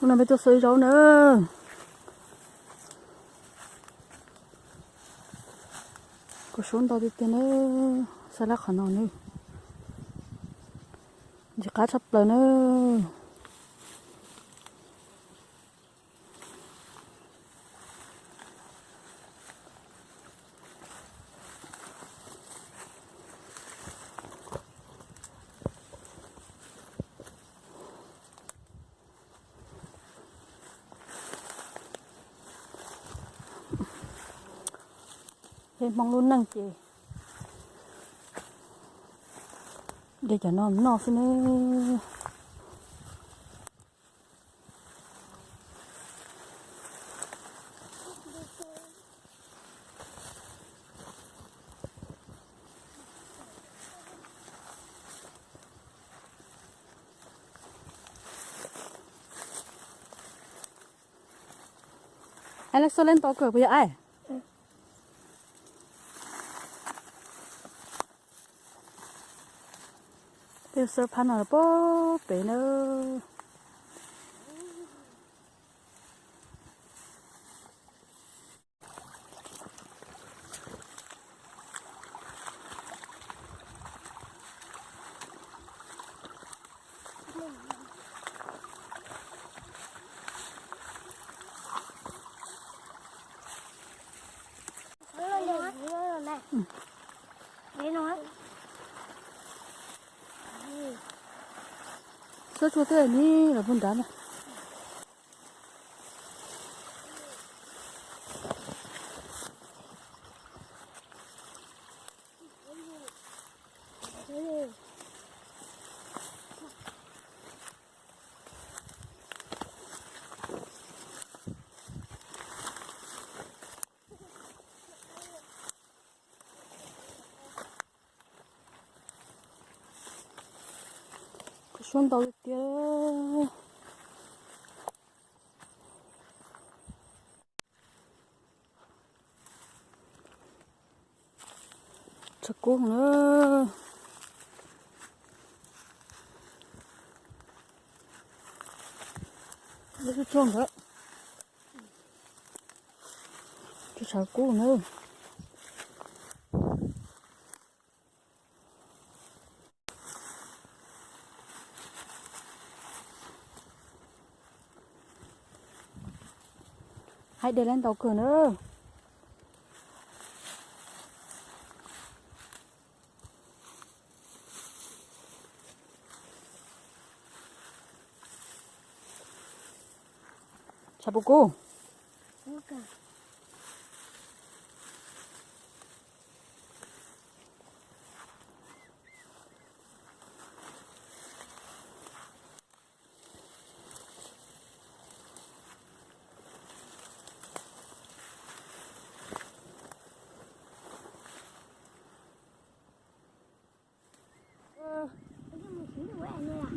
Hnub no peb tuaj xua ib zaub na. Kua suab ntau tiag tiag na. Xav lab qhov no na. Ntxim qab tshaj plaws na. Peb Hmoob lub neej ces de cov no noj xwb ne. Ai, lawv xua lawv ntau kawg puas yog ai? Peb xua phab no los pem na. Xua tsuag twb ni los puag nrad na. Kua suab ntau tiag. Tshav kub na. Lub tsuag ntawd. Tshav kub na. Haib de lawv ntau kawg na. Tshav puas kub?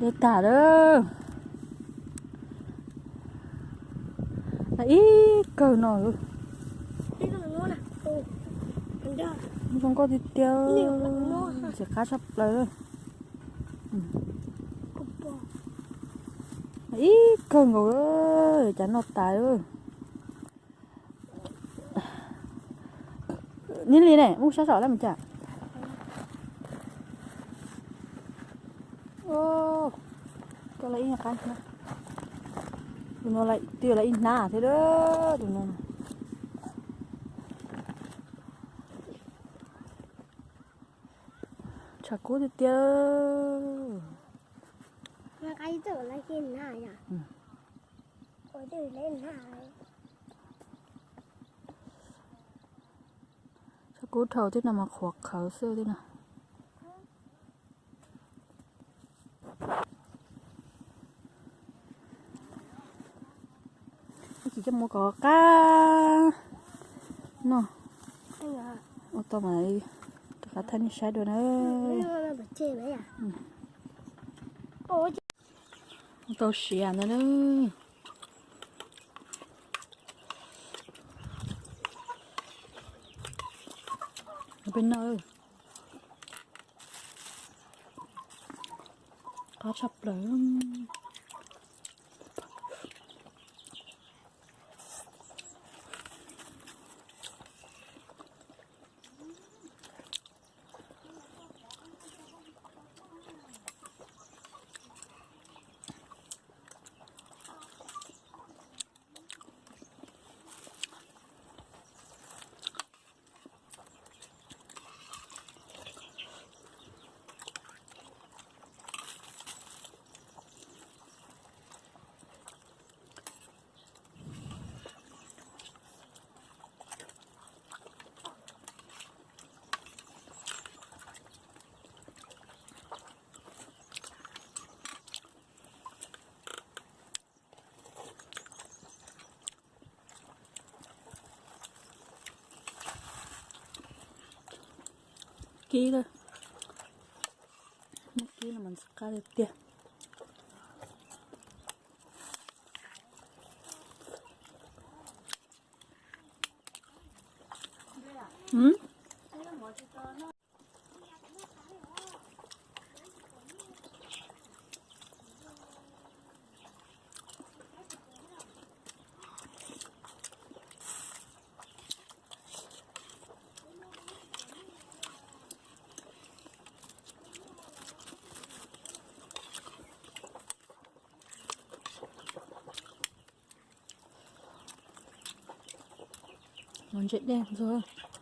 De tag lawm. Ib kawg no. Zoo nkauj tiag tiag. Ntxim qab tshaj plaws. Ib kawg nkaus, cas noj tas. Nib li ne, muab sab saum lawm mas cas. Koj la ib qab, tus no twb la ib hnab thiab tus no. Tshav kub tiag tiag. Tshav kub dhau thiab no mas qhuav qhawv xwb thiab no. Ib chim coj mus kom qab no. Ua tau mas rov qab thaij nej saib dua na. Tau siav ntawd na. Peb no qab tshaj plaws. kib lawm. Muab kib no mas ntxim qab tiag tiag. Ntse dej ntxuag.